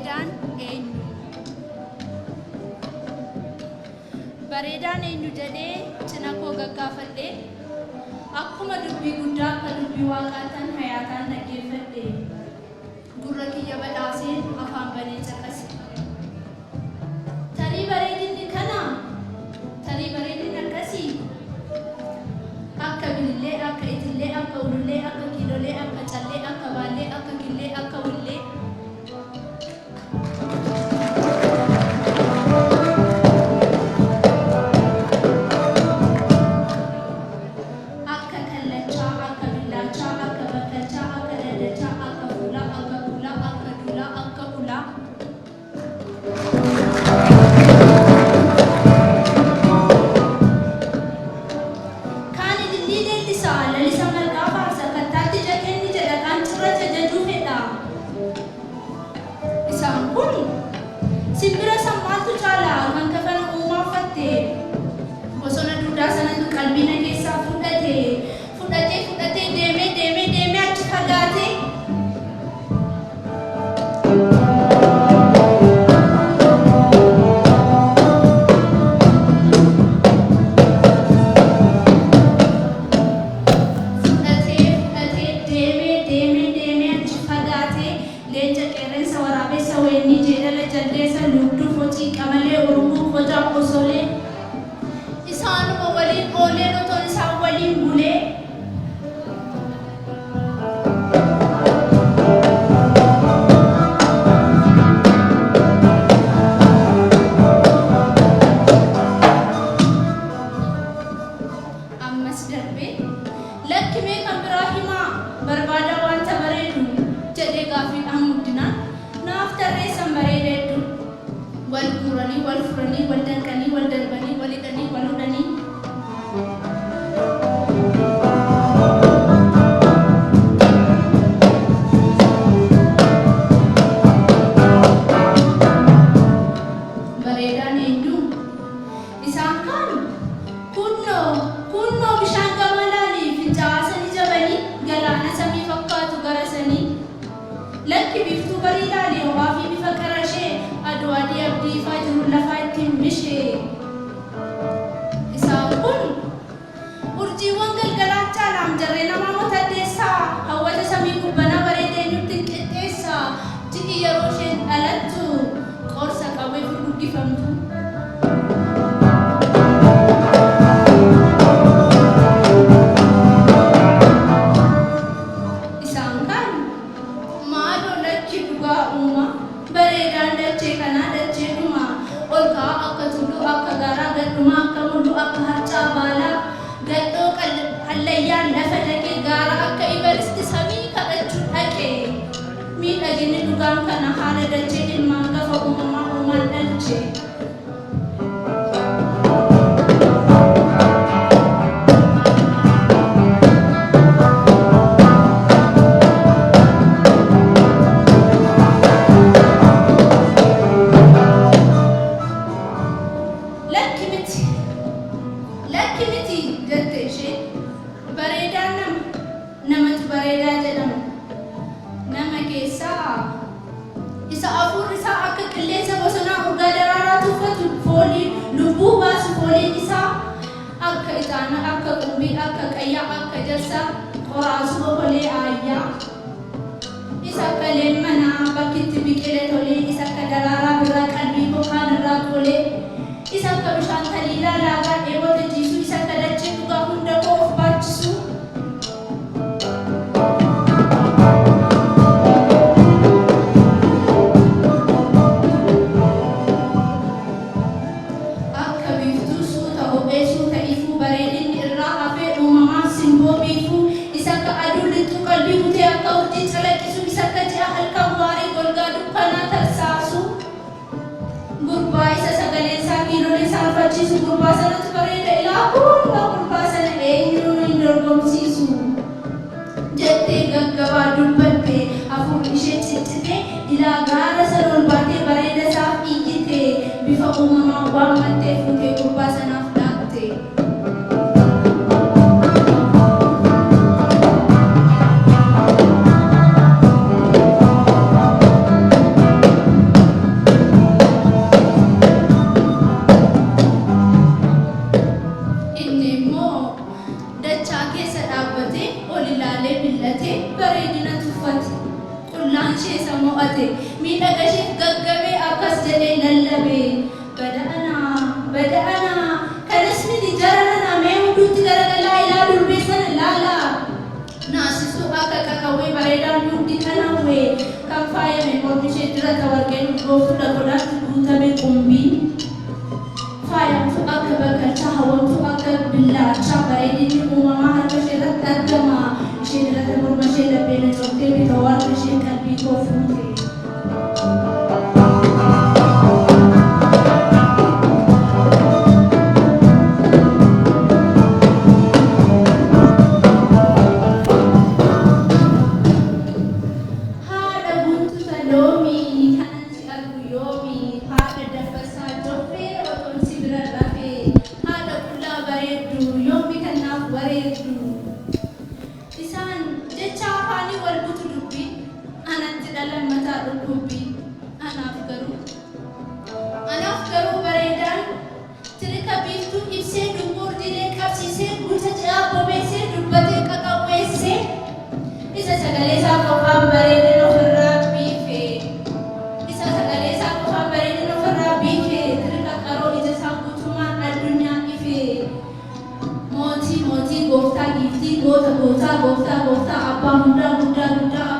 Bareedaan eenyu? Bareedaan eenyu jedhee cina koo gaggaafadhe. Akkuma dubbii guddaa akka dubbii waaqaattan hayaataan dhaggeeffadhe. Gurra kiyya badhaaseen afaan banee caqase. Tarii bareedinni kana? Tarii bareedinni akkasii? Akka bilillee, akka itillee, akka ulullee, akka kiilolee, akka callee, akka baallee, akka killee, akka wullee. Akka kallachaa, akka billaachaa, akka bakkalchaa, akka daddachaa, akka fuulaa, akka kuulaa, akka duulaa, akka ulaa. Kaan ilillii leellisa, lalisa margaa faarsa, kattaatti ija kenni jedha, kaan cirracha jajuu fedha. Isaan kun simbira san maaltu caala kan kafana uumaa uffatte? Bosona duudaa sanatu qalbii na keessaa fudhate. Fudhatee fudhatee deemee deemee deemee achi fagaate. Fudhatee fudhatee deemee deemee deemee achi fagaate. Leenca, qeerrensa, waraabessa, weennii, jeedala, jaldeessa, luugduu, focii, qamalee, urunguu, qocaa, osolee. Isaanuma waliin ooleen otoon isaan waliin bulee. Ammas darbee, Lakki mee kan biraa himaa, barbaadaa wanta bareedu, jedhee gaaffiidhaan muddinaan, naaf tarreessan bareeda hedduu. Wal guuranii, wal furanii, wal danqanii, wal darbanii, wal hidhanii, wal hudhanii. Bareedaan eenyu? Isaan kaan, Kunnoo, kuunnoo bishaan gama laali, fincaa'aa sanii jabanii, galaana samii fakkaatu gara sanii. Lakki biiftuu barii laali, ho'aa fi bifa qara ishee, aduu adii abdii ifaa jiruun lafaa ittiin mishe. Isaan kun urjiiwwan galgalaan caalaam jarreen hamaa motaddeessaa, hawwata samii gubbanaa bareeda eenyutti hin qixxeessa, ji'i yeroo isheen dhalattu qorsa qawwee furguggifamtu. Isaan kaan maaloo lakki dhugaa uumaa bareedaan dachee kanaa dachee dhumaa ol ka'aa akka tulluu akka gaaraa gadhumaa akka mulluu akka harcaa baalaa gadhoo hallayyaan lafa dhaqee gaara akka Ivarist samii kadhachuu dhaqe miidhaginni dhugaan kana haala dachee ilmaan gafa uumamaa uumaan dhalche. Lakki miti, lakki miti jette isheen. Bareedaan nama, namatu bareedaa jedhama. Nama keessaa Isa afuurri isaa akka qilleensa bosonaa urgaa daraaraa tuffatu, foolii lubbuu baasu fooliin isaa akka ixaana, akka qumbii, akka qayyaa, akka jarsa qoraasu okolee aayyaa. Isa akka leemmanaa bakki itti biqile tolee, isa akka daraaraa birraa qalbii koo kaan irraa qolee, isa akka bishaan taliilaa laagaa dheebote jiisuu, isa akka dachee dhugaa hunda koo of baachisuu. Akka biiftuu suuta ho'ee suuta ifuu bareedinni irraa hafee uumamaan simboo biifuu isa akka aduu lixxuu qalbii kutee akka urjii calaqqisu isa akka ji'a halkan waarii golgaa dukkanaa tarsaasu Gurbaa isa sagaleen isaa kiilolee saalfachiisu gurbaa sanatu bareeda ilaa kuunnoo gurbaa sana eenyuunuu hin dorgomsiisu jettee gaggabaa dubbatte hafuurri ishee ciccitee ilaa gaara sana ol baatee bareeda isaaf iyyite bifa uumamaan waammattee fuutee gurbaa sanaaf laatte. lallabee bada'anaa bada'anaa kanas miti jara nana mee hunduutti garagalaa ilaa durbee sana laalaa. Naasisuu akka qaqawwee bareedaan hundi kan hawwee kan faayame mormi ishee dirata warqeen urgooftuudha godhaatti guutame qumbii. Faayamtuu akka bakkalchaa hawwamtuu akka billaachaa bareedinni uumamaa harka ishee irratti argama. Ishee dirata morma ishee laphee na coktee bitawaa harka ishee qalbii koo fuute. Haadha guntuta loomii kanan si argu yoomii haadha dabbasaa joffee otoon si bira rafee haadha qullaa bareeddu yoomii kan naaf wareeddu. Isaan jecha afaanii wal butu dubbii anatti dhalan mataa dhukkubbii anaaf garuu bareedaan tirika biiftuu ibsee dungoo urjiilee qabsiisee guuta ce'aa bobeessee dubbatee qaqawweessee isa sagalee isaa qofaan bareedina ofirraa biife isa sagalee isaa qofaan bareedina ofirraa biife tirika qaroo ija isaa guutummaan addunyaa ife. Mootii mootii gooftaa giiftii goota gootaa gooftaa gooftaa abbaa hundaa guddaa guddaa.